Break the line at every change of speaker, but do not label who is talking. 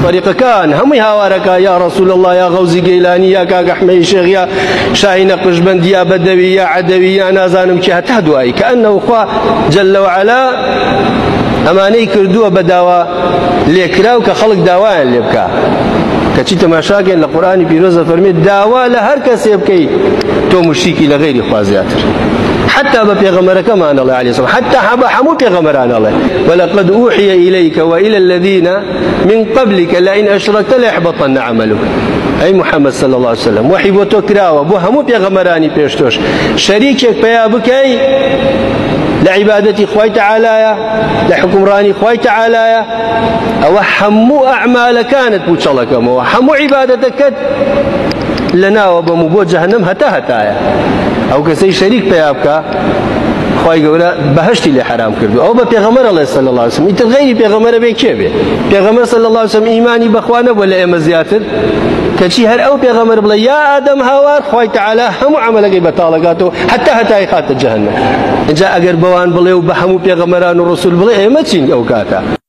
تەریقەکان هەمووی هاوارەکە یا ڕسول الله یا غەوزی گەیلانی یا کاک ئەحمەی شێخ یا شاهی نەقشبەندی یا بەدەوی یا عەدەوی یا نازانم کی هەتا دوایی کە ئەنەو خوا جل وعلا ئەمانەی کردووە بە داوا لێکراو کە خەڵک داوایان لێ بکا کەچی تەماشاکەین لە قورئانی پیرۆزە فەرمێت داوا لە هەر کەسێ بکەی تۆ مشریکی لە غەیری خوا زیاتر حتى بە پێغەمبەرەکەمان ئەڵێ عەلەیهی سەلام حتى بە هەموو پێغەمبەران ئەڵێ ولقد أوحي إليك وإلى الذين من قبلك لئن أشركت ليحبطن عملك ئەی محەممەد صلى الله عليه وسلم وحی بۆ تۆ کراوە بۆ هەموو پێغەمبەرانی پێش تۆش شەریکێک پەیا بکەی لە عیبادەتی خوای تەعالایە لە حکومڕانی خوای تەعالایە ئەوە هەموو ئەعمالەکانت پوچەڵەکەمەوە هەموو عیبادەتەکەت لەناوە بەم و بۆ جەهەنەم هەتا هەتایە ئەو کەسەی شەریک پەیا بکە خوای گەورە بەهەشتی لێ حرام کردو ئەو بە پێغەمبەر ئەڵێ صلی الله علیه وسلم ئیتر غەیری پێغەمبەرە بێ کێ بێ پێغەمبەر صلی الله علیه وسلم ئیمانی بەخوا نەبووە لە ئێمە زیاتر کەچی هەر ئەو پێغەمبەر بڵێ یا ئادەم هاوار خوای تعالی هەموو عەمەلەکەی بەتاڵەکاتەوە هەتا هەتای خاتە جەهەنەم اینجا ئەگەر بەوان بڵێ و بە هەموو پێغەمبەران و ڕسول بڵێ ئێمە چین ئەو کاتە.